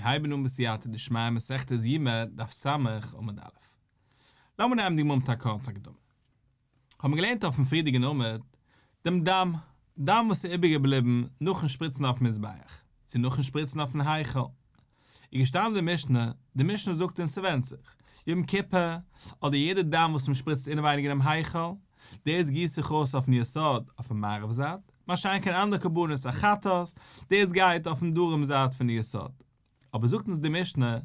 מיר הייבן אן בסייעתא דשמיא מסכת יומא דף ס' עמוד א'. לאמיר נעמען די גמרא מיט א קורצע הקדמה. האבן מיר געלערנט אויפן פריערדיגן עמוד דעם דם, דם וואס איז איבערגעבליבן נאכן שפריצן אויפן מזבח, צו נאכן שפריצן אויפן היכל. איז געשטאנען די משנה, די משנה זאגט אונז ס'ווענדט זיך, יום כיפור, אדער יעדע דם וואס מ'שפריצט אינעווייניג אינעם היכל, דאס גיסט זיך אויס אויפן יסוד אויפן מערב זייט, מה שאין כן אנדערע קרבנות א חטאת, דאס גייט אויפן דרום זייט פון די יסוד. אבער זאגט אונז די משנה,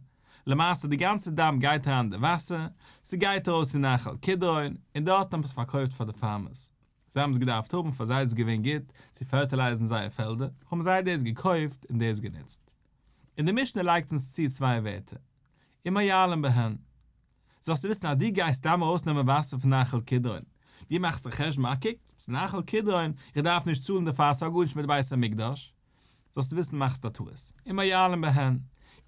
למעשה די גאנצע דם גייט אריין אין די וואסער, ס'גייט ארויס צו נחל קדרון, און דארטן האט מען עס פארקויפט פאר די פארמערס. זיי האבן עס געדארפט האבן, פאר זיי איז עס געווען גוט צו פערטילייזן זייער פעלדער, האבן זיי דאס געקויפט און דאס גענוצט. און די משנה לייגט אונז צו צוויי ווערטער, ומועלין בהן. זאלסטו וויסן אז דו גייסט סתם ארויסנעמען וואסער פון נחל קדרון, דו מאכסט א חשבון אה קוק, ס'איז נחל קדרון, איך דארף נישט צאלן דערפאר, ס'האט גארנישט מיט בית המקדש, זאלסטו וויסן מאכסט א טעות, ומועלין בהן,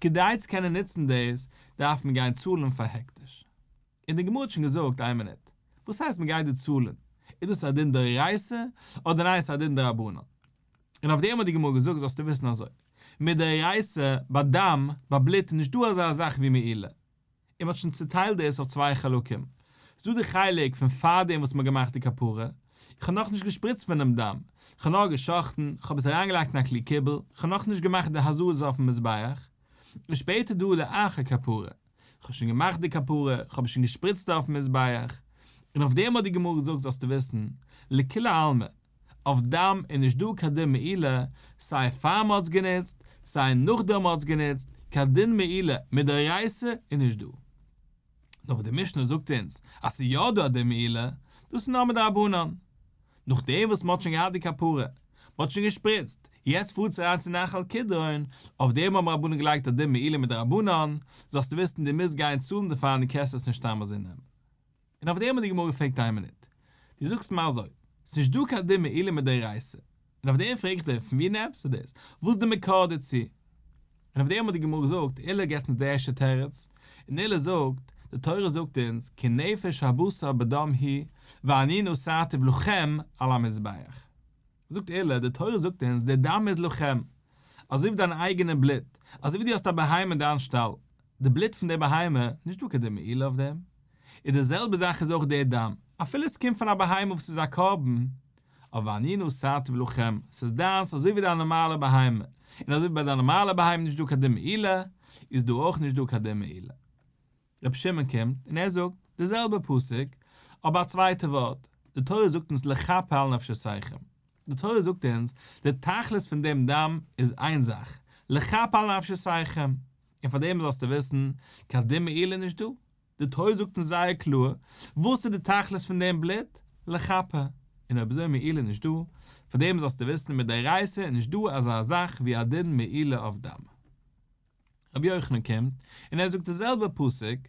כדי צו קענען נוצן דאס דארף מען גיין צאלן פאר הקדש. און די גמרא האט שוין געזאגט איין מינוט, וואס הייסט מען גייט דא צאלן? איז דאס א דין דאורייתא אדער ניין ס'איז א דין דרבנן? און אויף דעם האט די גמרא געזאגט זאלסטו וויסן אזוי, מדאורייתא ביי דם, ביי בלוט איז נישט דא אזא זאך ווי מעילה, און מ'האט שוין צוטיילט דאס אויף צוויי חלקים, ס'דא די חלק פון פארדעם וואס מ'האט געמאכט די כפרה, איך האב נאכנישט געשפריצט פונעם דם, איך האב נאר גע'שחט'ן, איך האב עס אריינגעלייגט אין א כלי קיבול, איך האב נאכנישט געמאכט די הזאות אויפן מזבח, און שפעטער דא לאחר כפרה, איך האב שוין געמאכט די כפרה, איך האב עס שוין געשפריצט אויפן מזבח, און אויף דעם האט די גמרא געזאגט זאלסטו וויסן, לכולי עלמא, אויף דם איז נישט דא קיין דין מעילה, סיי פאר מען האט עס גענוצט, סיי נאכדעם מען האט עס גענוצט, קיין דין מעילה מדאורייתא איז נישט דא. נאר וואס די משנה זאגט אונז אז ס'איז יא דא א דין מעילה, דאס איז נאר מדרבנן. נאכדעם וואס מען האט שוין געהאט די כפרה, מען האט שוין געשפריצט, יעצט פארט עס אריין צו נחל קדרון, אויף דעם האבן רבנן געלייגט א דין מעילה מדרבנן, זאלסטו וויסן דו מוזט גיין צאלן דערפאר און דו קענסט עס נישט סתם אזוי נעמען. און אויף דעם האט די גמרא געפרעגט איין מינוט, דו זאגסט מיר אזוי, ס'נישט דא קיין דין מעילה מדאורייתא, און אויף דעם פרעג איך דיר, פון ווי נעמסטו דאס? וואס איז די מקור דערצו? און אויף דעם האט די גמרא געזאגט, עולא געבט אונז די ערשטע תירוץ, און עולא זאגט, די תורה זאגט אונז, כי נפש הבשר בדם היא, ואני נתתיו לכם על המזבח. זאגט עולא, די תורה זאגט אונז, די דם איז לכם, אזוי ווי דיין אייגענע בלוט, אזוי ווי דו האסט א בהמה אין דיין שטאל, די בלוט פון די בהמה, נישט דא קיין דין מעילה אויף דעם, און די זעלבע זאך איז אויך די דם, אפילו עס קומט פון א בהמה וואס איז א קרבן, אבער ואני נתתיו לכם, ס'איז דיינס אזוי ווי דיין נארמאלע בהמה, און אזוי ווי ביי דיין נארמאלע בהמה נישט דא קיין דין מעילה, איז דא אויך נישט דא קיין דין מעילה. רבי שמעון קומט און ער זאגט די זעלבע פסוק אבער א צווייטע ווארט, די תורה זאגט אונז לכפר על נפשותיכם, די תורה זאגט אונז די תכלית פון דעם דם איז איין זאך, לכפר על נפשותיכם, און פאר דעם זאלסטו וויסן, קיין דין מעילה איז נישט דא, די תורה זאגט אונז זייער קלאר וואס איז די תכלית פון דעם בלוט, לכפר, און אויב אזוי מעילה איז נישט דא, פאר דעם זאלסטו וויסן מדאורייתא איז נישט דא אזא זאך ווי א דין מעילה אויף דם. רבי יוחנן קומט און ער זאגט די זעלבע פסוק,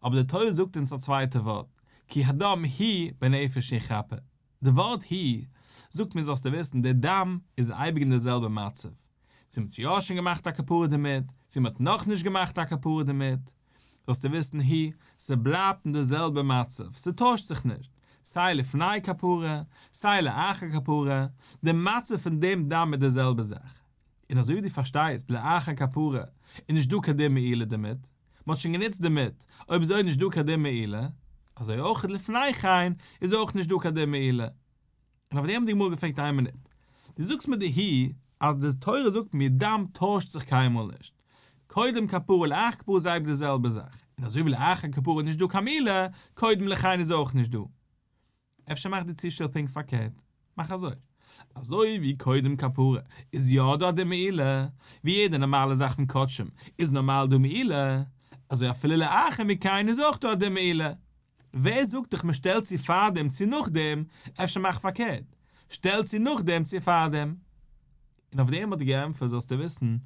אבער די תורה זאגט אונז א צווייטע ווארט, כי הדם הוא בנפש יכפר, די ווארט הוא זאגט מיר זאלסטו וויסן די דם איז אייביג אין די זעלבע מצב, צו מ'האט יא שוין געמאכט א כפרה דערמיט, צו מ'האט נאכנישט געמאכט א כפרה דערמיט, זאלסטו וויסן הוא, ס'בלייבט אין די זעלבע מצב, ס'טוישט זיך נישט, סיי לפני כפרה, סיי לאחר כפרה, די מצב פון דעם דם איז די זעלבע זאך. און אזוי ווי דו פארשטייסט לאחר כפרה איז נישט דא קיין דין מעילה דערמיט, מען האט שוין גענוצט דערמיט, אויב אזוי איז נישט דא קיין דין מעילה, אזוי אויך לפני כן איז אויך נישט דא קיין דין מעילה. און אויף דעם האט די גמרא געפרעגט איין מינוט, דו זאגסט מיר די הוא אז די תורה זאגט מיר דם טוישט זיך קיינמאל נישט, קודם כפרה לאחר כפרה איז אייביג די זעלבע זאך, און אזוי ווי לאחר כפרה איז נישט דא קיין מעילה, קודם לכן איז אויך נישט דא. אפשר מאך די צושטעל פונקט פארקערט, מאך אזוי, אזוי ווי קודם כפרה איז יא דא די מעילה, ווי יעדע נארמאלע זאך פון קדשים איז נארמאל דא מעילה, אזוי אפילו לאחר מכן איז אויך דא די מעילה. ווער זאגט דיך מען שטעלט צו פארדעם צו נאכדעם, אפשר מאך פארקערט, שטעל צו נאכדעם צו פארדעם. און אויף דעם האט ער געענטפערט זאלסטו וויסן,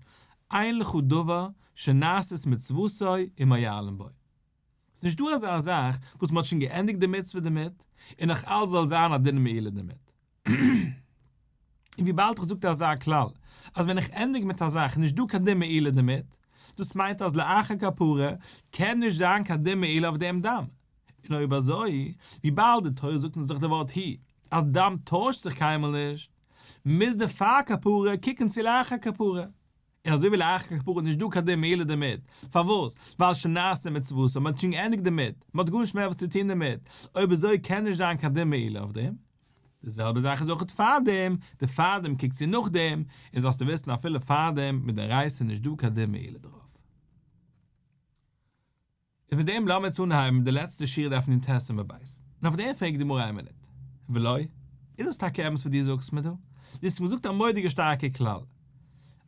אין לך דבר שנעשית מצוותו ומועלין בו. ס'נישט דא אזא זאך וואס מ'האט שוין געענדיגט די מצוה דערמיט, און נאך אלץ זאל זיין א דין מעילה דערמיט. און וויבאלד איך זאג אזא כלל, אז ווען איך ענדיג מיט א זאך איז נישט דא קיין דין מעילה דערמיט, דאס מיינט אז לאחר כפרה קען נישט זיין קיין דין מעילה אויף דעם דם. און אויב אזוי, וויבאלד די תורה זאגט אונז דורך די ווארט הוא, אז דם טוישט זיך קיינמאל נישט, מוז די פאר כפרה קוקן צו לאחר כפרה. און אזוי ווי לאחר כפרה איז נישט דא קיין דין מעילה דערמיט, פארוואס? ווייל שנעשה מצותה, מען האט שוין געענדיגט דערמיט, מען האט גארנישט מער וואס צו טון דערמיט, אויב אזוי קען נישט זיין קיין דין מעילה אויף דעם. די זעלבע זאך איז אויך פארדעם, די פארדעם קוקט צו נאכדעם, און זאלסטו וויסן אפילו פארדעם מדאורייתא איז נישט דא קיין דין מעילה דערויף. און מיט דעם לאמיר יעצט אנהייבן די לעצטע שורה דף נ"ט עמוד ב'. און אויף דעם פרעגט די גמרא איין מינוט. ולא, איז דאס טאקע אמת וואס דו זאגסט מיר דא? דו האסט מיר געזאגט א מורא'דיגע שטארקע כלל.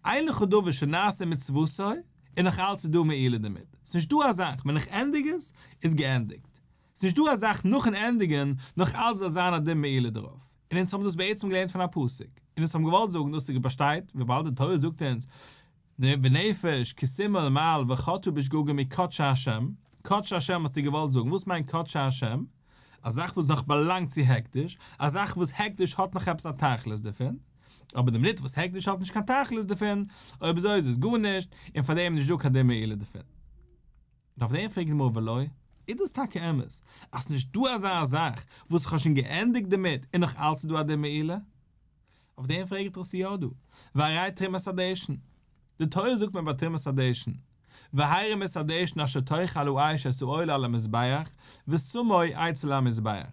אין לך דבר שנעשה מצוותו, און נאך אלץ איז דא מעילה דערמיט. ס'נישט דא א זאך, ווען איך ענדיג עס, איז געענדיגט. ס'נישט דא א זאך נאכן ענדיגן נאך אלץ זאל זיין א דין מעילה דערויף. און אונז האבן דאס בעצם געלערנט פון א פסוק. און אונז האבן געוואלט זאגן דאס באשטייט וויבאלד די תורה זאגט אונז ונפש כי תמעול מעל וחטאה בשגגה מקדשי השם, קדשי השם האסטו געוואלט זאגן, וואס מיינט קדשי השם? א זאך וואס נאך באלאנגט צו הקדש, א זאך וואס הקדש האט נאך עפעס א תכלית דערפון, אבער די מינוט וואס הקדש האט נישט קיין תכלית דערפון, אויב אזוי איז עס גארנישט, און פאר דעם איז נישט דא קיין דין מעילה דערפון. און אויף דעם פרעגט די גמרא ולא, איז דאס טאקע אמת אז ס'נישט דא אזא זאך וואס איך האב שוין געענדיגט דערמיט און נאך אלץ איז דא א דין מעילה? אויף דעם פרעגט ער ס'איז יא דא, והרי תרומת הדשן, די תורה זאגט מיר ביי תרומת הדשן, והרים את הדשן אשר תאכל האש את העולה על המזבח, ושמו אצל המזבח,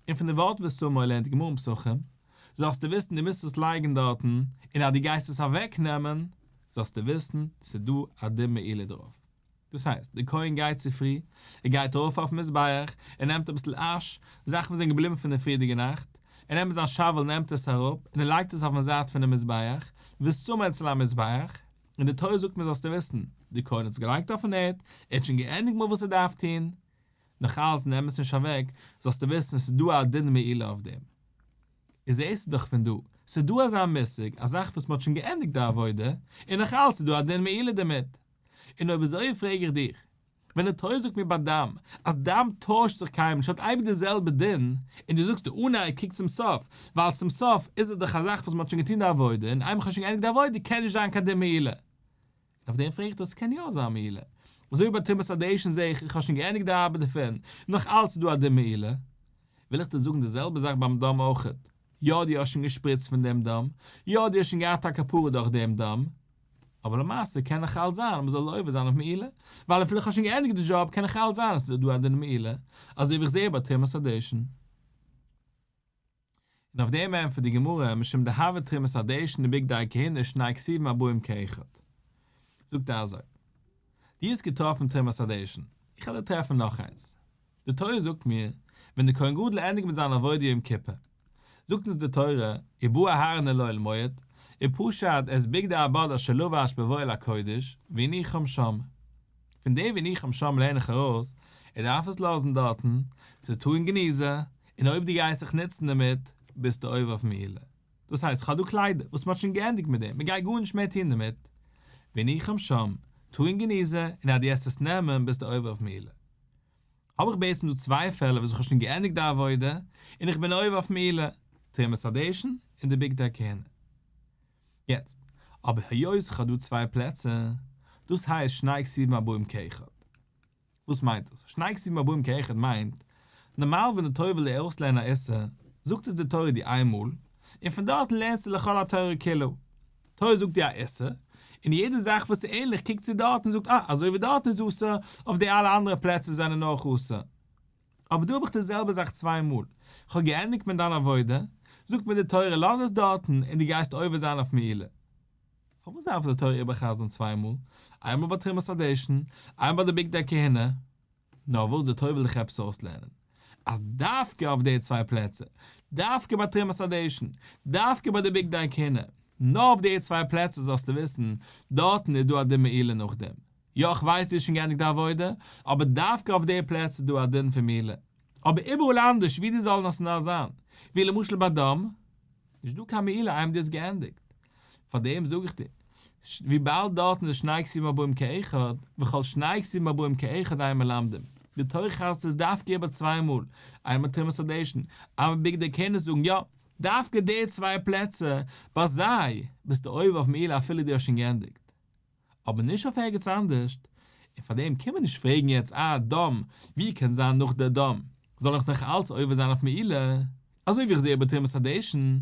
און פון די ווארט ושמו לערנט די גמרא אין פסחים, זאלסטו וויסן דו מוזט עס לייגן דארטן, און אז דו גייסט עס אוועק נעמען, זאלסטו וויסן ס'דא א דין מעילה דערויף. דאס הייסט, דער כהן גייט צופרי, ער גייט ארויף אויפן מזבח, ער נעמט אביסל אש, זאכן וואס זענען געבליבן פון די פריערדיגע נאכט, ער נעמט זיין שאוועל נעמט עס אראפ, און ער לייגט עס אויפן זייט פונעם מזבח, ושמו אצל המזבח, און די תורה זאגט מיר זאלסטו וויסן, דער כהן האט עס געלייגט אויפן ערד, ער האט שוין געענדיגט מיט וואס ער דארף טון, נאך אלץ נעם עס נישט אוועק, זאלסטו וויסן עס איז דא א דין מעילה אויף דעם. איז זעסטו דאך פון דא, ס'איז דא אזא מושג, א זאך וואס מ'האט שוין געענדיגט די עבודה, און נאך אלץ איז דא א דין מעילה דערמיט. און אויב אזוי פרעג איך דיך, ווען די תורה זאגט מיר ביי דם, אז דם טוישט זיך קיינמאל נישט, האט אייביג די זעלבע דין, און דו זאגסט די אנהייב קוק צום סוף, ווייל צום סוף איז עס דאך א זאך וואס מען האט שוין געטון די עבודה, און איינמאל כ'האב שוין געענדיגט די עבודה קען נישט זיין קיין דין מעילה. און אויף דעם פרעג איך דיר, ס'קען יא זיין מעילה. אזוי ווי ביי תרומת הדשן זעה איך, איך האב שוין געענדיגט די ארבעט דערפון, נאך אלץ איז דא א דין מעילה. וויל איך דיר זאגן די זעלבע זאך ביים דם אויכעט. יא דו האסט שוין געשפריצט פון דעם דם, יא דו האסט שוין געהאט א כפרה דורך דעם דם, אבער למעשה קען נאך אלץ זיין אז מ'זאל עובר זיין אויף מעילה, ווייל אפילו איך האב שוין געענדיגט די דזשאב קען נאך אלץ זיין אז ס'איז דא א דין מעילה, אזוי ווי איך זעה ביי תרומת הדשן. און אויף דעם ענטפערט די גמרא משום דהוה תרומת הדשן ובגדי כהונה שני כתובים הבאים כאחד. זאגט ער אזוי, דו האסט געטראפן תרומת הדשן, איך וועל דיר טרעפן נאך איינס. די תורה זאגט מיר, ווען דער כהן גדול ענדיגט מיט זיין עבודה יום כיפור, זאגט אונז די תורה, ובא אהרן אל אוהל מועד, ופשט את בגדי הבד אשר לבש בבואו אל הקודש, והניחם שם. פון דעם והניחם שם לערן איך ארויס, ער דארף עס לאזן דארטן, ס'איז טעון גניזה, און אויב דו גייסט זיך נוצן דערמיט, ביסטו עובר אויף מעילה. דאס הייסט, כ'האב דא קליידער וואס מ'האט שוין געענדיגט מיט דעם, מ'גייט גארנישט מער טון דערמיט. והניחם שם, טעון גניזה, און אז דו וועסט עס נעמען, ביסטו עובר אויף מעילה. האב איך בעצם דא צוויי פעלער וואס איך האב שוין געענדיגט די עבודה, און איך בין עובר אויף מעילה, תרומת הדשן און די בגדי כהונה. יעצט, אבער היות איך האב דא צוויי פלעצער, דאס הייסט שני כתובים הבאים כאחד. וואס מיינט דאס? שני כתובים הבאים כאחד מיינט, נארמאל ווען די תורה וויל דיר אויסלערנען א איסור, זאגט עס די תורה דיר איינמאל, און פון דארטן לערנסטו לכל התורה כולה. תורה זאגט דיר א איסור, און יעדע זאך וואס איז ענליך קוקט צו דארט און זאגט אה, אזוי ווי דארט איז אסור, אויף די אלע אנדערע פלעצער זענען אויך אסור. אבער דא האב איך די זעלבע זאך צוויי מאל, איך האב געענדיגט מיט דיין עבודה, זאגט מיר די תורה לאז עס דארטן און דו גייסט עובר זיין אויף מעילה. פארוואס דארף די תורה איבערחזר'ן צוויי מאל, איינמאל ביי תרומת הדשן, איינמאל ביי די בגדי כהונה? נאר וואס די תורה וויל דיך עפעס אויסלערנען, אז דווקא אויף די צוויי פלעצער, דווקא ביי תרומת הדשן, דווקא ביי די בגדי כהונה, נאר אויף די צוויי פלעצער זאלסטו וויסן, דארטן איז דא א דין מעילה נאכדעם. יא איך ווייס דו האסט שוין געענדיגט די עבודה, אבער דווקא אויף די פלעצער איז דא א דין פון מעילה. אבער איבעראל אנדערש ווי דו זאל עס נאר זיין, ווי למשל ביי דם, נישט דא קיין מעילה איינמאל דו האסט געענדיגט. פאר דעם זאג איך דיר, וויבאלד דארטן איז שני כתובים הבאים כאחד, וכל שני כתובים הבאים כאחד אין מלמדים. די תורה חזר'ט עס דווקא איבער צוויי מאל, איינמאל תרומת הדשן, איינמאל בגדי כהונה זאגן יא, דווקא די צוויי פלעצער, ביי זיי, ביסטו עובר אויף מעילה אפילו דו האסט שוין געענדיגט. אבער נישט אויף ערגעץ אנדערשט, און פאר דעם קען מען נישט פרעגן יעצט אה דם, ווי קען זיין נאך די דם זאל איך נאך אלץ עובר זיין אויף מעילה, אזוי ווי איך זעה ביי תרומת הדשן,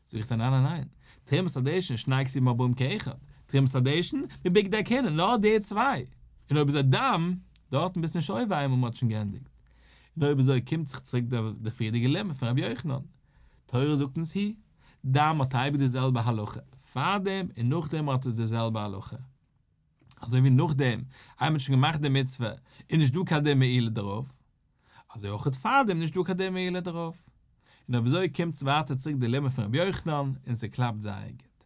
זאג איך דיר ניין ניין ניין, תרומת הדשן שני כתובים הבאים כאחד, תרומת הדשן מיט בגדי כהונה, נאר די צוויי. און אויב אזוי דם, דארטן ביסט נישט עובר איינמאל מ'האט שוין געענדיגט. און אויב אזוי קומט זיך צוריק די פריערדיגע לימוד פון רבי יוחנן. תורה זאגט אונז הוא, דם האט אייביג די זעלבע הלכה, פארדעם און נאכדעם האט עס די זעלבע הלכה. אזוי ווי נאכדעם איינמאל מ'האט שוין געמאכט די מצוה איז נישט דא קיין דין מעילה דערויף, אזוי אויך איז פארדעם נישט דא קיין דין מעילה דערויף. און אויב אזוי קומט ווייטער צוריק די לימוד פון רבי יוחנן און ס'קלאפט זייער גוט.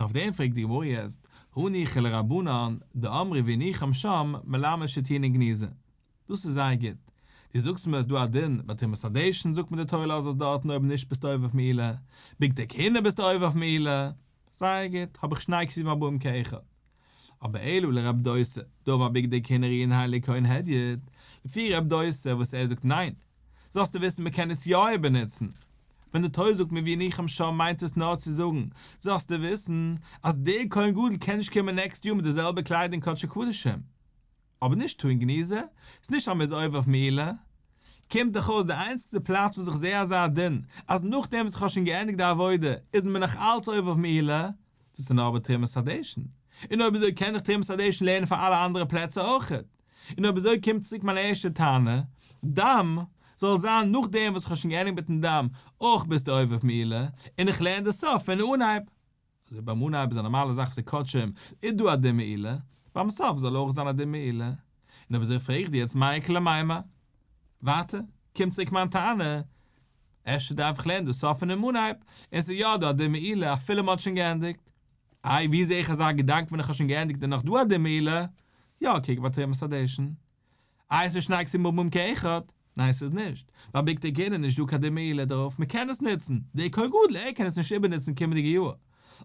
און אויף דעם פרעגט די גמרא יעצט, הניחא לרבנן דאמרי והניחם שם מלמד שטעונין גניזה. דאס איז זייער גוט. דו זאגסט מיר אז דא א דין ביי תרומת הדשן זאגט מיר די תורה לאז עס דארטן אויב נישט ביסטו עובר אויף מעילה, בגדי כהונה ביסטו עובר אויף מעילה. זייער גוט, האב איך שני כתובים הבאים כאחד. אבער אלא לרב דוסא, דאמר בגדי כהונה ראויין הן לכהן הדיוט, לפי רב דוסא וואס ער זאגט ניין, זאלסטו וויסן מען קען עס יא איבערנוצן. ווען די תורה זאגט מיר והניחם שם מיינט עס נאר צו זאגן, זאלסטו וויסן אז דער כהן גדול קען נישט קומען נעקסט יאר מיט די זעלבע קליידער אין קדשי קדשים. אבער נישט טעון גניזה, ס'איז נישט אז מ'איז עובר אויף מעילה. קומט דאך אויס די איינציגסטע פלאץ וואס איך זעה אזא דין, אז נאכדעם וואס איך האב שוין געענדיגט די עבודה איז מען נאך אלץ עובר אויף מעילה, דאס איז נאר ביי תרומת הדשן. און אויב אזוי קען איך תרומת הדשן לערנען פאר אלע אנדערע פלעצער אויכעט. און אויב אזוי קומט צוריק מיין ערשטע טענה, דם זאל זיין נאכדעם וואס איך האב שוין געענדיגט מיטן דם, אויך ביסטו עובר אויף מעילה, און איך לערן די סוף פון אנהייב. אזוי ביים אנהייב איז א נארמאלע זאך וואס איז קדשים, איז דא א דין מעילה, ביים סוף זאל אויך זיין א דין מעילה. און אויב אזוי פרעג איך דיר יעצט מאי איכא למימר. ווייטער, קומט צוריק מיין טענה, אפשר דארף איך לערנען די סוף פונעם אנהייב, און ס'איז יא דא א דין מעילה אפילו מ'האט שוין געענדיגט. איי ווי זעה איך אזא געדאנק ווען איך האב שוין געענדיגט און נאך דא א דין מעילה? יא, קוק ביי תרומת הדשן. איי ס'איז שני כתובים הבאים כאחד? ניין ס'איז נישט, ווייל בגדי כהונה איז נישט דא קיין דין מעילה דערויף, מ'קען עס נוצן, דער כהן גדול ער קען עס נישט איבערנוצן קומענדיגע יאר,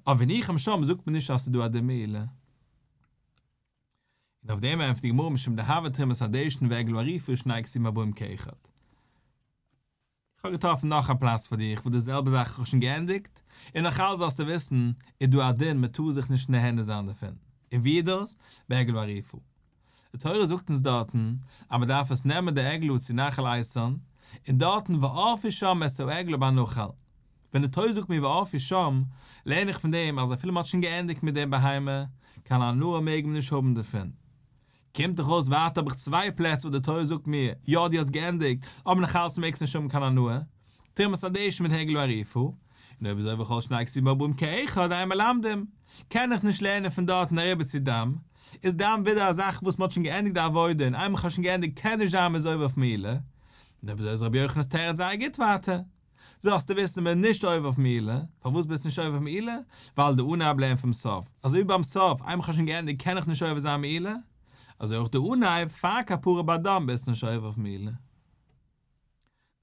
אבער והניחם שם זאגט מען נישט אז ס'איז דא א דין מעילה. און אויף דעם ענטפערט די גמרא משום דהוה תרומת הדשן ועגלה ערופה שני כתובים הבאים כאחד. איך האב געטראפן נאך א פלאץ פאר דיך וואס די זעלבע זאך איך האב שוין געענדיגט, און נאך אלץ זאלסטו וויסן, איז דא א דין מען טאר זיך נישט נהנה זיין דערפון. און ווי איז דאס? בעגלה ערופה. די תורה זאגט אונז דארטן אז מען דארף עס נעמען די עגלה צו נחל איתן, און דארטן וערפו שם את העגלה בנחל. ווען די תורה זאגט מיר וערפו שם, לערן איך פון דעם אז אפילו מען האט שוין געענדיגט מיט דעם בהמה, קיין הנאה מעג מען נישט האבן דערפון. קומט דאך אויס ווייטער האב איך צוויי פלעצער וואס די תורה זאגט מיר, יא דו האסט געענדיגט, אבער נאך אלץ מעגסט נישט האבן קיין הנאה. תרומת הדשן מיט עגלה ערופה. און אויב אזוי וכל שני כתובים הבאים כאחד אין מלמדים, קען איך נישט לערנען פון דארטן אריבער צו דם, איז דם ווידער א זאך וואס מען האט שוין געענדיגט די עבודה און איינמאל איך האב שוין געענדיגט קען נישט זיין מ'איז עובר אויף מעילה. און אויב אזוי איז רבי יוחנן'ס תירוץ זייער גוט ווייטער. זאלסטו וויסן מ'איז נישט עובר אויף מעילה, פארוואס ביסטו נישט עובר אויף מעילה? ווייל די אנהייב לערנט פון סוף, אזוי ווי ביים סוף, איינמאל כ'האב שוין געענדיגט קען איך נישט עובר זיין מעילה, אזוי אויך די אנהייב, פאר כפרה ביי דם ביסטו נישט עובר אויף מעילה.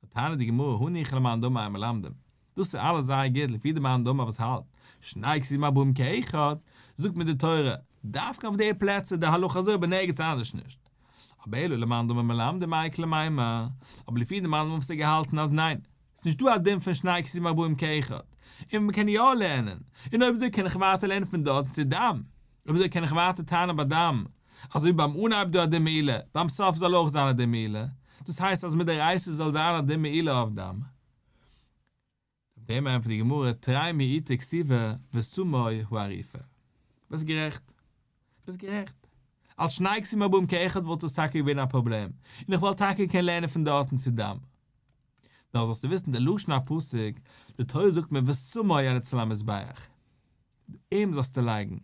דא טענה'ט די גמרא הניחא למאן דאמר אין מלמדים, דאס איז אלעס זייער גוט לפי די מאן דאמר וואס האלט, שני כתובים הבאים כאחד, זאגט מיר די תורה, דווקא אויף די פלעצער די הלכה אזוי אבער נערגעץ אנדערש נישט. אבער אלא למאן דאמר מלמדים מאי איכא למימר, אבער לפי די מאן דאמר וואס האט געהאלטן אז ניין, ס'נישט דא א דין פון שני כתובים הבאים כאחד, און מ'קען יא לערנען, און אויב אזוי קען איך ווייטער לערנען פון דארט צו דם, אויב אזוי קען איך ווייטער טענה'ן ביי דם, אזוי ווי ביים אנהייב דא א דין מעילה, ביים סוף זאל אויך זיין א דין מעילה, דאס הייסט אז מדאורייתא זאל זיין א דין מעילה אויף דם. אויף דעם ענטפערט די גמרא תרי מיעוטי כתיבי ושמו הערופה. ביסט גערעכט. ביסט גערעכט. אלס שני כתובים הבאים כאחד וואלט עס טאקע געווען א פראבלעם, און איך וואלט טאקע געקענט לערנען פון דארטן צו דם. נאר זאלסטו וויסן די לשון הפסוק, די תורה זאגט מיר ושמו על אצל המזבח. אים זאלסטו לייגן.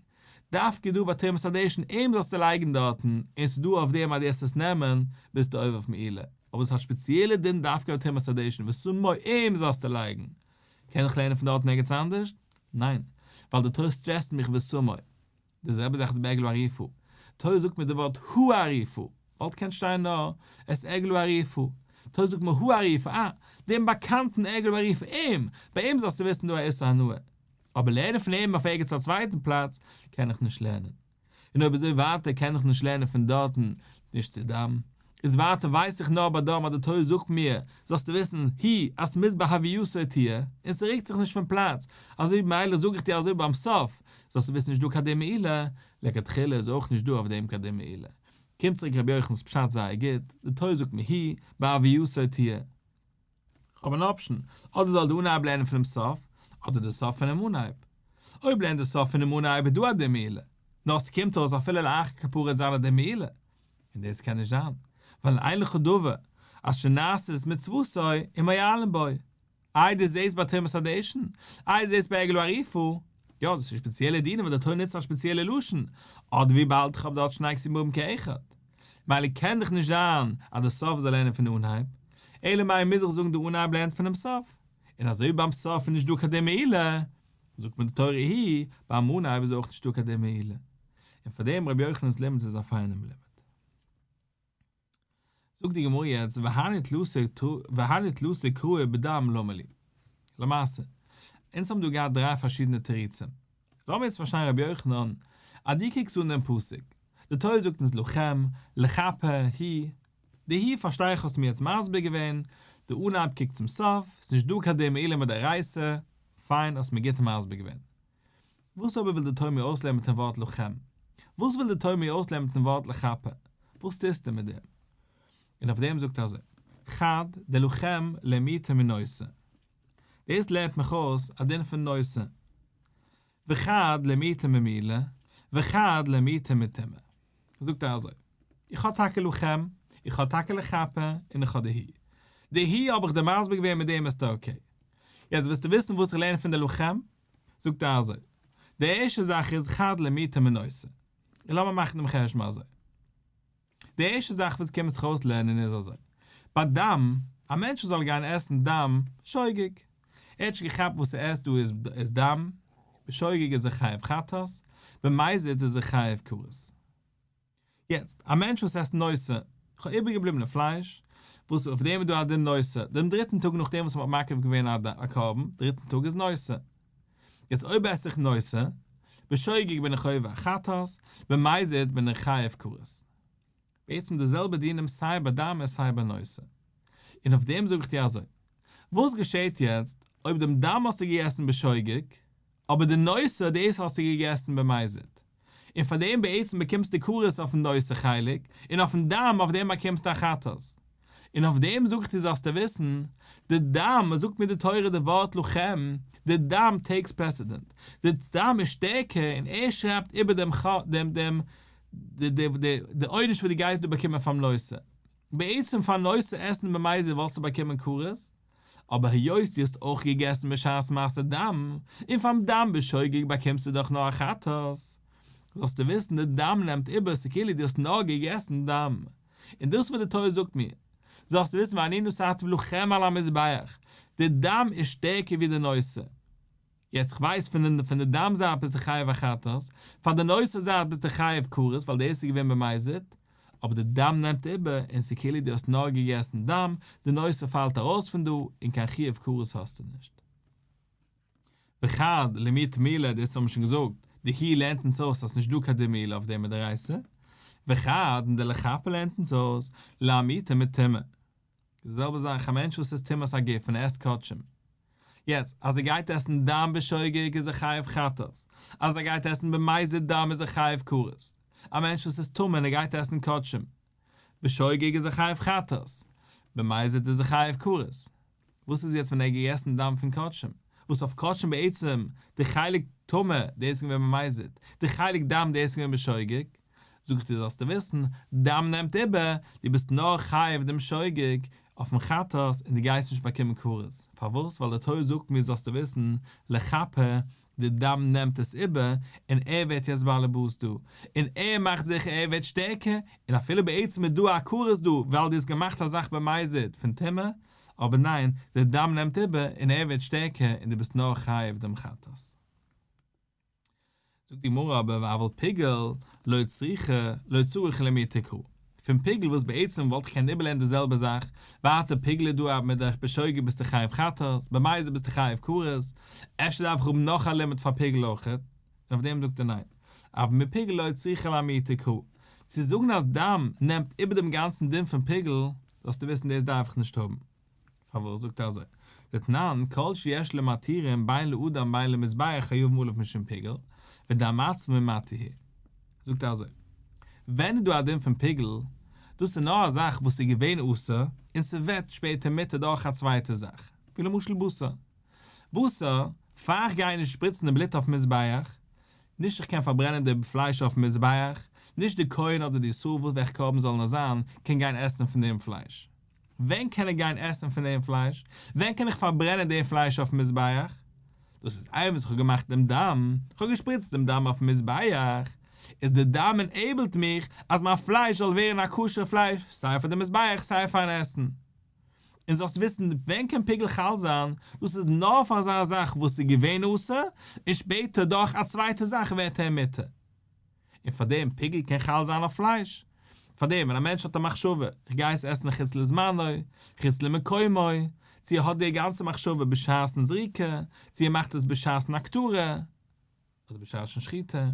דווקא דא ביי תרומת הדשן, אים זאלסטו לייגן דארטן, און ס'איז דא אויף דעם אז דו וועסט עס נעמען, ביסטו עובר אויף מעילה. אבער עס האט שפעציעלע דין דווקא ביי תרומת הדשן, ושמו אים זאלסטו לייגן. קען איך לערנען פון דארטן ערגעץ אנדערש? ניין. ווייל די תורה סטרעסט מיך ושמו. די זעלבע זאך איז ביי עגלה ערופה. תורה זאגט מיר די ווארט הערופה. וואלט געקענט שטיין נאר את עגלה ערופה. תורה זאגט מיר הערופה, אה, דעם באקאנטן עגלה ערופה, אים, ביי אים זאלסטו וויסן דא א איסור הנאה. אבער לערנען פון אים אויף ערגעץ א צווייטן פלאץ קען איך נישט לערנען. און אויב אזוי ווייטער קען איך נישט לערנען פון דארטן נישט צו דם. איז ווייטער ווייס איך נאר ביי דם אז די תורה זאגט מיר זאלסטו וויסן היא אז ס'מוז בהווייתו תהיה און ס'רוקט זיך נישט פון פלאץ, אזוי ממילא זאג איך דיר אזוי ביים סוף זאלסטו וויסן נישט דא קיין דין מעילה, לכתחילה איז אויך נישט דא אויף דעם קיין דין מעילה. קומט צוריק רבי יוחנן'ס פשט זייער גוט, די תורה זאגט מיר היא בהווייתו תהיה. כ'האב אן option, אדער זאל די אנהייב לערנען פונעם סוף, אדער די סוף פונעם אנהייב. אויב לערנט די סוף פונעם אנהייב איז דא א דין מעילה, נאר ס'קומט אויס אפילו לאחר כפרה וועט זיין א דין מעילה, און דאס קען נישט זיין, ווייל אין לך דבר עד שנעשית מצוותו ומועלין בו. איי דו זעסט ביי תרומת הדשן? איי דו זעסט ביי עגלה ערופה? יא, דאס איז שפעציעלע דינים ווייל די תורה נוצט א שפעציעלע לשון, אדער וויבאלד איך האב דארט שני כתובים כאחד. מילא קען דאך נישט זיין אז די סוף זאל לערנען פון די אנהייב, אלא מאי מוז איך זאגן די אנהייב לערנט פונעם סוף, און אזוי ווי ביים סוף איז נישט דא קיין דין מעילה, זאגט מיר די תורה הוא, ביים אנהייב איז אויך נישט דא קיין דין מעילה. און פאר דעם רבי יוחנן'ס לימוד איז א פיינעם לימוד. זאגט די גמרא יעצט והני תלתא קראי בדם למה לי. למעשה, אונז האבן דא געהאט דריי פארשידענע תירוצים. לאמיר יעצט פארשטיין רבי יוחנן, אז דו קוקסט אן דעם פסוק, די תורה זאגט אונז לכם, לכפר, הוא, די הוא פארשטיי איך האסטו מיר יעצט מסביר געווען, די אנהייב קוקט צום סוף, ס'נישט דא קיין דין מעילה מדאורייתא, פיין האסט מיר גוט מסביר געווען. וואס אבער וויל די תורה מיר אויסלערנען מיטן ווארט לכם? וואס וויל די תורה מיר אויסלערנען מיטן ווארט לכפר? וואס טוסטו מיט דעם? און אויף דעם זאגט ער אזוי, חד דלכם למעוטי מנותר. דאס לערנט מיך אויס א דין פון נותר. וחד למעוטי ממילה, וחד למעוטי מטומאה. זאגט ער אזוי, איך האב טאקע לכם, איך האב טאקע לכפר, און איך האב די הוא. די הוא האב איך דיר מסביר געווען מיט דעם איז okay. יעצט ווילסטו וויסן וואס איך לערן פון די לכם? זאגט ער אזוי, די ערשטע זאך איז חד למעוטי מנותר. און לאמיר מאכן דעם חשבון אזוי. די ערשטע זאך וואס קומט זיך אויסלערנען איז אזוי, ביי דם, א מענטש וואס זאל גיין עסן דם, שוגג. ער האט נישט געכאפט וואס ער עסט דא איז דם, בשוגג איז ער חייב חטאת, במזיד איז ער חייב כרת. יעצט, א מענטש וואס עסט נותר, איך האב איבערגעבליבענע פלייש, וואס אויף דעם איז דא א דין נותר, דעם דריטן טאג נאכדעם וואס מען האט מקריב געווען א קרבן, דריטן טאג איז נותר. יעצט אויב עס איך נותר, בשוגג בין איך עובר א חטאת, במזיד בין איך חייב כרת. בעצם די זעלבע דינים סיי ביי דם און סיי ביי נותר. און אויף דעם זאג איך דיר אזוי, וואס געשעהט יעצט אויב דעם דם האסטו געגעסן בשוגג, אבער די נותר דאס האסטו געגעסן במזיד, און פאר דעם בעצם באקומסטו כרת אויפן נותר חלק, און אויפן דם אויף דעם באקומסטו א חטאת. און אויף דעם זאג איך דיר זאלסטו וויסן, די דם, זאגט מיר די תורה די ווארט לכם, די דם takes precedent, די דם איז שטערקער און ער שרייבט איבער דעם דעם דעם די עונש וואס דו גייסט דא באקומען פארן נותר. בעצם פארן נותר עסן במזיד וואלסטו באקומען כרת, אבער היות דו האסט אויך געגעסן בשעת מעשה דם, און פארן דם בשוגג באקומסטו דאך נאר א חטאת, זאלסטו וויסן די דם נעמט איבער ס'כאילו דו האסט נאר געגעסן דם. און דאס וואס די תורה זאגט מיר, זאלסטו וויסן ואני נתתיו לכם על המזבח, די דם איז שטערקער ווי די נותר. יעצט איך ווייס פון פון די דם זייט ביסטו חייב א חטאת, פאר די נותר זייט ביסטו חייב כרת ווייל דאס איז געווען במזיד, אבער די דם נעמט איבער און ס'איז כאילו דו האסט נאר געגעסן דם, די נותר פאלט ארויס פון דא און קיין חיוב כרת האסטו נישט. וחד למעוטי מילה, דאס האבן מיר שוין געזאגט, די הוא לערנט אונז אויס אז ס'נישט דא קיין דין מעילה אויף דעם מדאורייתא, וחד און די לכפר לערנט אונז אויס למעוטי מטומאה. די זעלבע זאך א מענטש וואס איז טומאת הגוף און עסט קדשים. יעצט, אז ער גייט עסן דם בשוגג איז ער חייב חטאת, אז ער גייט עסן במזיד דם איז ער חייב כרת. א מענטש וואס איז טמא און ער גייט עסן קדשים בשוגג איז ער חייב חטאת, במזיד איז ער חייב כרת. וואס איז יעצט ווען ער האט געגעסן דם פון קדשים? וואס אויף קדשים בעצם די חלק טמא דאס איז געווען במזיד, די חלק דם דאס איז געווען בשוגג, זאג איך דיר זאלסטו וויסן, דם נעמט איבער, דו ביסט נאר חייב דעם שוגג אויפן חטאת און דו גייסט נישט באקומען כרת, פארוואס? ווייל די תורה זאגט מיר זאלסטו וויסן, לכפר, די דם נעמט עס איבער און ער ווערט יעצט באלעבאס דא, און ער מאכט זיכער ער ווערט שטערקער, און אפילו בעצם איז דא א כרת דא ווייל דו האסט געמאכט א זאך במזיד פון טומאה, אבער ניין, די דם נעמט איבער און ער ווערט שטערקער און דו ביסט נאר חייב דעם חטאת. זאגט די גמרא אבער אבל פיגול לא צריכא לא צריך למעוטי קרא. פון פיגול וואס בעצם וואלט איך קענען איבערלערנען די זעלבע זאך, ווייטער פיגול איז דא א מיט די בשוגג ביסטו חייב חטאת, במזיד ביסטו חייב כרת, אפשר דארף איך האבן נאך א לימוד פאר פיגול אויכעט? און אויף דעם זאגט ער ניין, אבל מפיגול לא צריכא למעוטי קרא. צו זאגן אז דם נעמט איבער דעם גאנצן דין פון פיגול, זאלסטו וויסן דאס דארף איך נישט האבן. פארוואס זאגט ער אזוי? דתנן, כל שיש לו מתירים בין לאדם בין למזבח חייבים עליו משום פיגול, ודם עצמו מתיר הוא. זאגט ער אזוי, ווען איז דא א דין פון פיגול, דאס איז נאר א זאך וואס איז געווען אסור, און ס'ווערט שפעטער מותר דורך א צווייטע זאך, ווי למשל בשר. בשר, פאר איך גיי נישט שפריצן די בלוט אויפן מזבח, נישט איך קען פארברענען די פלייש אויפן מזבח, נישט די כהן אדער די ישראל וואס וועלכע קרבן זאל נאר זיין, קען גיין עסן פון דעם פלייש. ווען קען ער גיין עסן פון דעם פלייש? ווען קען איך פארברענען דעם פלייש אויפן מזבח? דאס איז איינמאל וואס איך האב געמאכט דעם דם, איך האב געשפריצט דעם דם אויפן מזבח, איז די דם ענעיבלט מיך אז מיין פלייש זאל ווערן א כשר'ע פלייש סיי פאר די מזבח סיי פארן עסן. און זאלסט וויסן, ווען קען פיגול חל זיין? דאס איז נאר פאר אזא זאך וואס איז געווען אסור, און שפעטער דורך א צווייטע זאך ווערט ער מותר. און פאר דעם פיגול קען חל זיין אויף פלייש. פאר דעם ווען א מענטש האט א מחשבה, איך גיי עס עסן חוץ לזמנו, חוץ למקומו, צו ער האט די גאנצע מחשבה בשעת'ן זריקה, צו ער מאכט עס בשעת'ן הקטרה, אדער בשעת'ן שחיטה,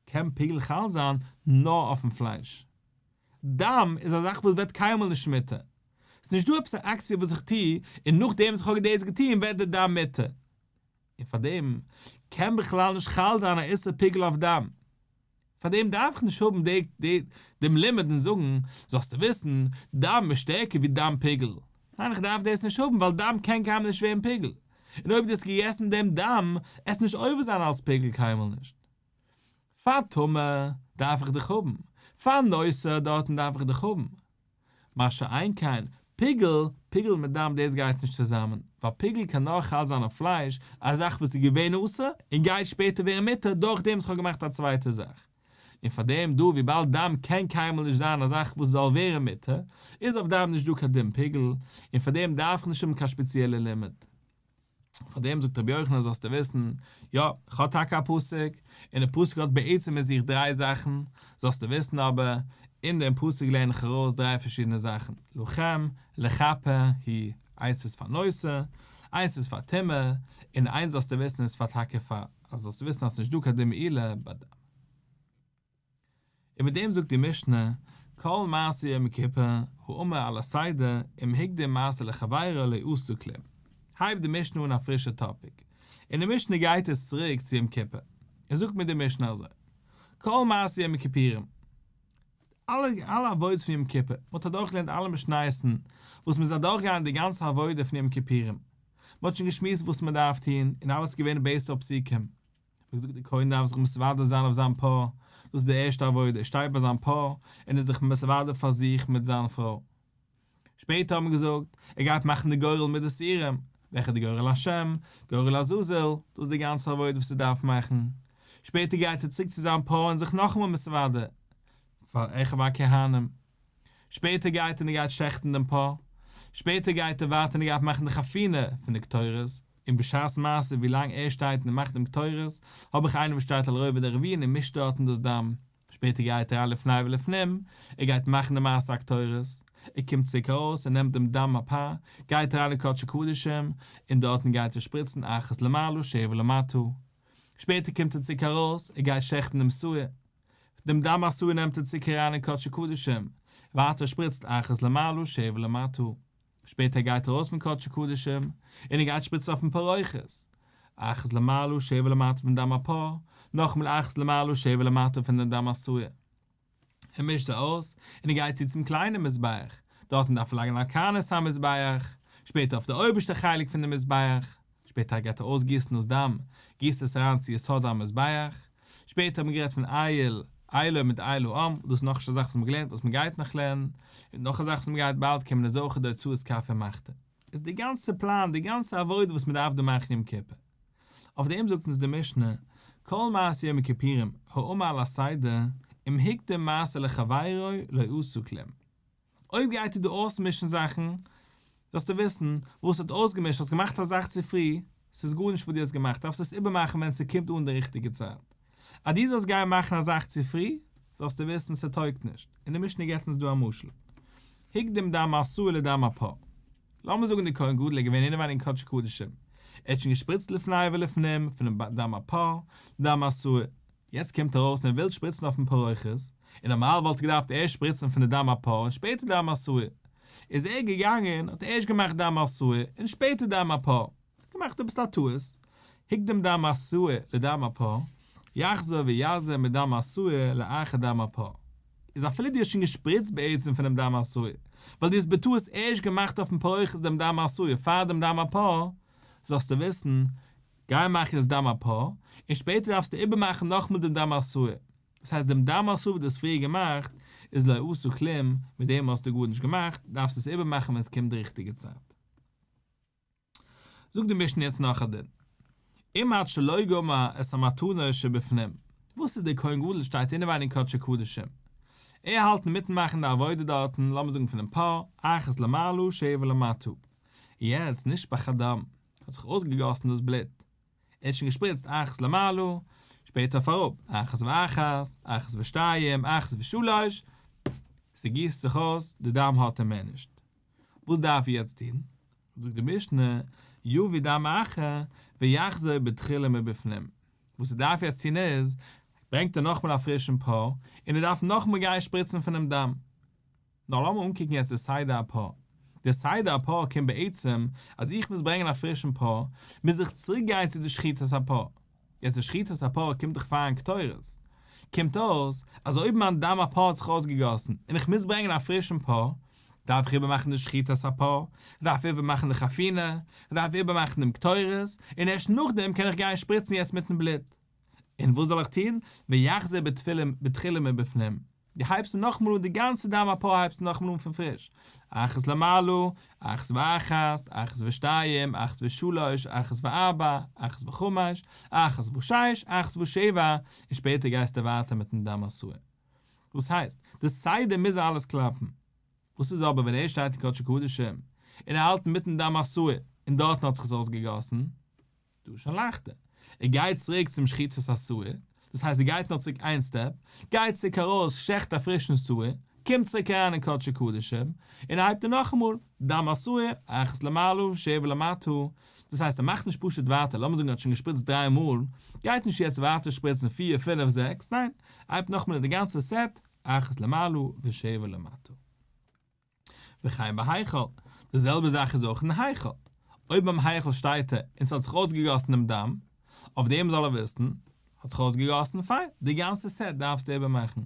קען פיגול חל זיין נאר אויפ'ן פלייש. דם איז א זאך וואס ווערט קיינמאל נישט מותר. ס'איז נישט דא עפעס א אקציע וואס איך טו, און נאכדעם וואס איך האב דאס געטון ווערט די דם מותר. און פאר דעם קען בכלל נישט חל זיין א איסור פיגול אויף דם. פאר דעם דארף איך נישט האבן די די דעם לימוד און זאגן, זאלסטו וויסן, דם איז שטערקער ווי דם פיגול. ניין איך דארף דאס נישט האבן ווייל דם קען קיינמאל נישט ווערן פיגול. און אויב דו האסט געגעסן דעם דם, עסט נישט עובר זיין אלס פיגול קיינמאל נישט. פאר טמא דארף איך דיך האבן, פאר נותר דארטן דארף איך דיך האבן. מה שאין כן, פיגול, פיגול מיט דם דאס גייט נישט צוזאמען, ווייל פיגול קען נאר חל זיין אויף פלייש, א זאך וואס איז געווען אסור, און גייט שפעטער ווערן מותר דורך דעם וואס כ'האב געמאכט א צווייטע זאך. און פאר דעם דא וויבאלד דם קען קיינמאל נישט זיין א זאך וואס זאל ווערן מותר, איז אויף דם נישט דא קיין דין פיגול, און פאר דעם דארף איך נישט האבן קיין שפעציעלע לימוד. פאר דעם זאגט רבי יוחנן זאלסטו וויסן, יא, איך האב טאקע א פסוק, און דער פסוק האט בעצם אין זיך דריי זאכן, זאלסטו וויסן אבער, אין דעם פסוק לערן איך ארויס דריי פארשידענע זאכן, לכם, לכפר, הוא, איינס איז פאר נותר, איינס איז פאר טומאה, און איינס זאלסטו וויסן איז פאר טאקע פאר, אז זאלסטו וויסן אז ס'נישט דא קיין דין מעילה ביי דם. און מיט דעם זאגט די משנה, כל מעשה יום כיפור האמור על הסדר אם הקדים מעשה לחבירו לא עשה כלום. הייבט די משנה אן א פרישע topic, און די משנה גייט עס צוריק צו יום כיפור, און זאגט מיר די משנה אזוי, כל מעשה יום הכיפורים, אלע אלע עבודות פון יום כיפור, מען האט אדורכגעלערנט אלע משניות'ן וואס מען איז אדורכגעגאנגען די גאנצע עבודה פון יום כיפורים, מען האט שוין געשמועסט וואס מען דארף טון, און אלעס איז געווען based אויף פסוקים, ווי געזאגט די כהן דארף זיך מתוודה זיין אויף זיין פר, דאס איז די ערשטע עבודה, ער שטייט ביי זיין פר און איז זיך מתוודה פאר זיך מיט זיין פרוי. שפעטער האט מען געזאגט, ער גייט מאכן די גורל מיט די שעירים, וועלכע די גורל לשם, גורל לעזאזל, דאס איז די גאנצע עבודה וואס ער דארף מאכן. שפעטער גייט ער צוריק צו זיין פר און זיך נאכאמאל מתוודה פאר אחיו הכהנים. שפעטער גייט ער און ער גייט שעכטן דעם פר. שפעטער גייט ער ווייטער און ער גייט מאכן די חפינה פון די קטורת, און בשעת מעשה ווי לאנג ער שטייט און מאכט דעם קטורת, האב איך איינער וואס שטייט על רובד הרביעי און מישט דארטן דאס דם. שפעטער גייט ער אריין לפני ולפנים, ער גייט מאכן די מעשה הקטורת, ער קומט צוריק ארויס און נעמט דעם דם הפר, גייט אריין אין קדשי קדשים, און דארטן גייט ער שפריצן אחת למעלה שבע למטה. שפעטער קומט ער צוריק ארויס, ער גייט שעכטן דעם שעיר. דעם דם השעיר נעמט ער צוריק אריין אין קדשי קדשים, ווייטער שפריצט אחת למעלה שבע למטה. שפעטער גייט ער ארויס פון קדשי קדשים, און ער גייט שפריצן אויפן פרוכת, אחת למעלה שבע למטה פון דם הפר, נאכאמאל אחת למעלה שבע למטה פון דעם דם השעיר. ער מישט זיי אויס, און ער גייט צו צום קליינעם מזבח, דארטן דארף ער לייגן על קרנות המזבח, שפעטער אויף די אויבערשטע חלק פון די מזבח, שפעטער גייט ער אויסגיסן דאס דם, גיסט עס אריין צו יסוד המזבח, שפעטער האט מען גערעדט פון איל, אילו מיט איל העם, דאס איז נאכנישט א זאך וואס מען האט געלערנט וואס מען גייט נאך לערנען, און נאך א זאך וואס מען גייט באלד קומען איז אויך די הוצאת כף ומחתה. איז די גאנצע פלאן, די גאנצע עבודה וואס מען דארף דא מאכן יום כיפור. אויף דעם זאגט אונז די משנה, כל מעשה יום הכיפורים, האמור על הסדר, אם הקדים מעשה לחבירו לא עשה כלום. אויב גייט ער דא אויסמישן זאכן, זאלסטו וויסן, וואס האט אויסגעמישט, האסט געמאכט א זאך צו פרי, ס'איז גארנישט וואס דו האסט געמאכט, דארפסט עס איבערמאכן ווען ס'קומט אן די ריכטיגע צייט. אז דו זאלסט גיין מאכן א זאך צו פרי, זאלסטו וויסן ס'טויגט נישט. און די משנה געבט אונז דא א משל. הקדים דם השעיר לדם הפר. לאמיר זאגן די כהן גדול איז געווען אינעווייניג אין קדשי קדשים, ער האט שוין געשפריצט לפני ולפנים פונעם דם הפר, דם השעיר, יעצט קומט ער ארויס און ער וויל שפריצן אויפן פרוכת, און נארמאל וואלט ער געדארפט ערשט שפריצן פון די דם הפר און שפעטער דם השעיר, איז ער געגאנגען האט ערשט געמאכט דם השעיר און שפעטער דם הפר, געמאכט אביסל א טעות, הקדים דם השעיר לדם הפר, יחזור ויזה מדם השעיר לאחר דם הפר. איז אפילו דו האסט שוין געשפריצט בעצם פונעם דם השעיר, ווייל דו האסט בטעות ערשט געמאכט אויפן פרוכת דעם דם השעיר פאר דעם דם הפר, זאלסטו וויסן. גיי מאך יעצט דם הפר, און שפעטער דארפסטו איבערמאכן נאכמאל דעם דם השעיר. דאס הייסט דעם דם השעיר וואס דו האסט פריער געמאכט איז לא עשה כלום, מיט דעם האסטו גארנישט געמאכט, דארפסט עס איבערמאכן ווען עס קומט די ריכטיגע צייט. זאגט די משנה יעצט נאך א דין, אם עד שלא גמר את המתנות שבפנים, וואס איז דער כהן גדול שטייט אינעווייניג אין קדשי קדשים, ער האלט אינמיטן מאכן די עבודה דארטן, לאמיר זאגן פונעם פר, אחת למעלה שבע למטה, יעצט נשפך הדם, האט זיך אויסגעגאסן דאס בלוט, ער האט שוין געשפריצט אחת למעלה, שפעטער אויף אראפ, אחת ואחת, אחת ושתיים, אחת ושלש, ס'גיסט זיך אויס, די דם האט ער מער נישט. וואס דארף ער יעצט טון? זאגט די משנה, יביא דם אחר ויחזור בתחילה מבפנים. וואס ער דארף יעצט טון איז, ברענגט ער נאכמאל א פרישן פר, און ער דארף נאכמאל גיין שפריצן פונעם דם. נאר לאמיר אנקוקן יעצט די סדר הפר. די סדר הפר קומט בעצם אז איך מוז ברענגען א פרישן פר, מוז איך צוריק גיין צו די שחיטת הפר. יעצט די שחיטת הפר קומט דאך פארן קטורת. קומט אויס אז אויב מיין דם הפר האט זיך אויסגעגאסן און איך מוז ברענגען א פרישן פר, דארף איך איבערמאכן די שחיטת הפר, כ'דארף איבערמאכן די חפינה, כ'דארף איבערמאכן דעם קטורת, און ערשט נאכדעם קען איך גיין שפריצן יעצט מיטן בלוט. און וואס זאל איך טון? ויחזור בתחילה מבפנים. דו הייבסט נאכאמאל אן די גאנצע דם הפר הייבסטו נאכאמאל אן פון פריש, אחת למעלה, אחת ואחת, אחת ושתיים, אחת ושלש, אחת וארבע, אחת וחמש, אחת ושש, אחת ושבע, און שפעטער גייסטו ווייטער מיטן דם השעיר. דאס הייסט, די סדר מוז אלעס קלאפן. וואס איז אבער ווען ער שטייט אין קדשי קדשים, און ער האלט אינמיטן דם השעיר, און דארטן האט זיך עס אויסגעגאסן? דא איז שוין לייכטער. ער גייט צוריק צום שחיטת השעיר, דאס הייסט ער גייט נאר צוריק איין סטעפ, גייט צוריק ארויס, שעכט א פרישן שעיר, קומט צוריק אריין אין קדשי קדשים, און ער הייבט אן נאכאמאל, דם השעיר, אחת למעלה, שבע למטה, דאס הייסט ער מאכט נישט פשוט ווייטער, לאמיר זאגן ער האט שוין געשפריצט דריי מאל, גייט נישט יעצט ווייטער שפריצן פיר, פינף, זעקס, ניין, ער הייבט נאכאמאל אן די גאנצע סעט, אחת למעלה ושבע למטה. וכן בהיכל, די זעלבע זאך איז אויך אין היכל, אויב ביים היכל שטייט ער און ס'האט זיך אויסגעגאסן דעם דם, אויף דעם זאל ער וויסן, האט זיך אויסגעגאסן, פיין, די גאנצע סעט דארפסטו איבערמאכן.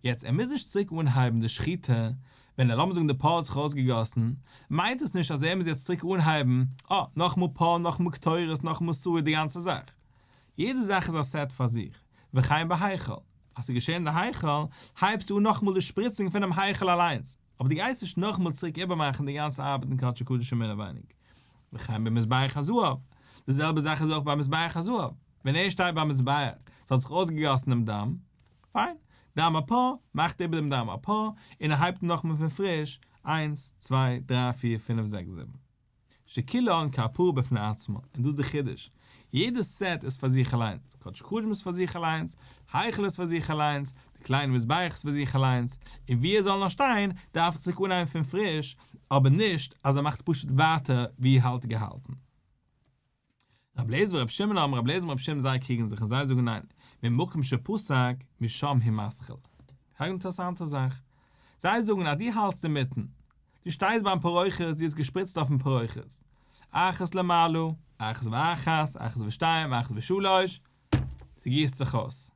יעצט ער מוז נישט צוריק אנהייבן די שחיטה, ווען ער לאמיר זאגן די פר האט זיך אויסגעגאסן, מיינט עס נישט אז ער מוז יעצט צוריק אנהייבן, אה, נאכאמאל פר, נאכאמאל קטורת, נאכאמאל שעיר, די גאנצע זאך. יעדע זאך איז א סעט פאר זיך, וכן בהיכל, אז ס'איז געשען אין די היכל, הייבסטו אן נאכאמאל די שפריצונג פונעם היכל אליינס, אבער דו גייסט נישט נאכאמאל צוריק איבערמאכן די גאנצע ארבעט אין קדשי קדשים אינעווייניג. וכן במזבח הזהב, די זעלבע זאך איז אויך ביים מזבח הזהב, ווען ער שטייט ביים מזבח, ס'האט זיך אויסגעגאסן דעם דם, פיין, דם הפר, מאכט איבער דעם דם הפר, און ער הייבט אן נאכאמאל פון פריש, איינס, צוויי, דריי, פיר, פינף, זעקס, זיבן. שכולן כפרה בפני עצמה, און דאס איז די חידוש, יעדע סעט איז פאר זיך אליינס, קדשי קדשים איז פאר זיך אליינס, היכל איז פאר זיך אליינס, די קליינע מזבח איז פאר זיך אליינס, און ווי ער זאל נאר שטיין, דארף ער צוריק אנהייבן פון פריש, אבער נישט אז ער מאכט פשוט ווייטער ווי ער האלט געהאלטן. רבי אליעזר ורבי שמעון אומרים, רבי אליעזר און רבי שמעון זיי קריגן זיך און זיי זאגן ניין, ממקום שפסק משם הוא מתחיל. א אינטערעסאנטע זאך. זיי זאגן אז דו האלטסט אינמיטן, דו שטייסט ביים פרוכת, דו האסט געשפריצט אויפן פרוכת, אחת למעלה, אחת ואחת, אחת ושתיים, אחת ושלש, ס'גיסט זיך אויס.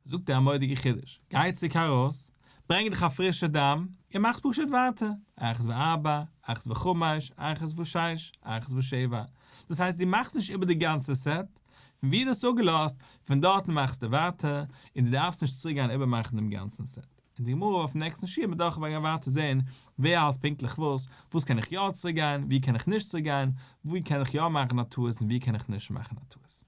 זאגט ער א מורא'דיגע חידוש, גיי צוריק ארויס, ברענג דיך א פרישע דם, און מאך פשוט ווייטער, אחת וארבע, אחת וחמש, אחת ושש, אחת ושבע, דאס הייסט דו מאכסט נישט איבער די גאנצע סעט, פון ווי דו האסט אפגעלאזט, פון דארטן מאכסטו ווייטער, און דו דארפסט נישט צוריק גיין איבערמאכן דעם גאנצן סעט. און די גמרא אויפן נעקסטן שיעור מ'דארף גיין ווייטער זען ווער האלט פונקטליך וואס, וואס קען איך יא צוריק גיין, ווי קען איך נישט צוריק גיין, ווי קען איך יא מאכן א טעות און ווי קען איך נישט מאכן א טעות.